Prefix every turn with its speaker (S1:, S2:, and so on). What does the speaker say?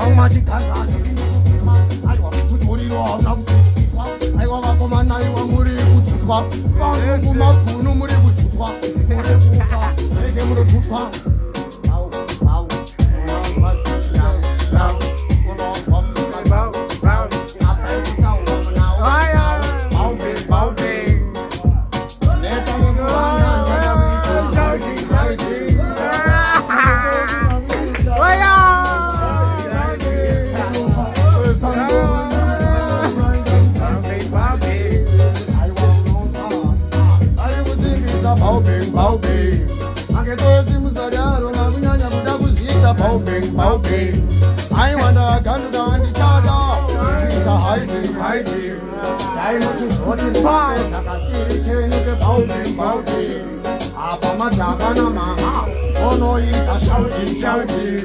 S1: Vamwe vachigara, aiwa, mutoriro hauna kuitwa. Aiwa vakomana, aiwa, muri kututwa. Vanhu kumabhunu muri kututwa, muri kufa mese munotutwa. Au, au, unonzwa, au, unonzwa.
S2: Bow, bow.
S1: Apa kutaura munawo.
S2: Aya. Bounding, bounding.
S1: Neta nekuwana.
S2: Shouting, shouting. Aya. Bounding, bounding.
S1: Ari kusimbisa baubing baubing aketosi musadaro makunyanya kuda kuzviita baubing baubing. Aiwa, ndaganduka, ndichada kuita hiding hiding. Dai muchizoti dzakaskiri kenyu kebaubing baubing. Apa madhaka namama onoita shouting shouting.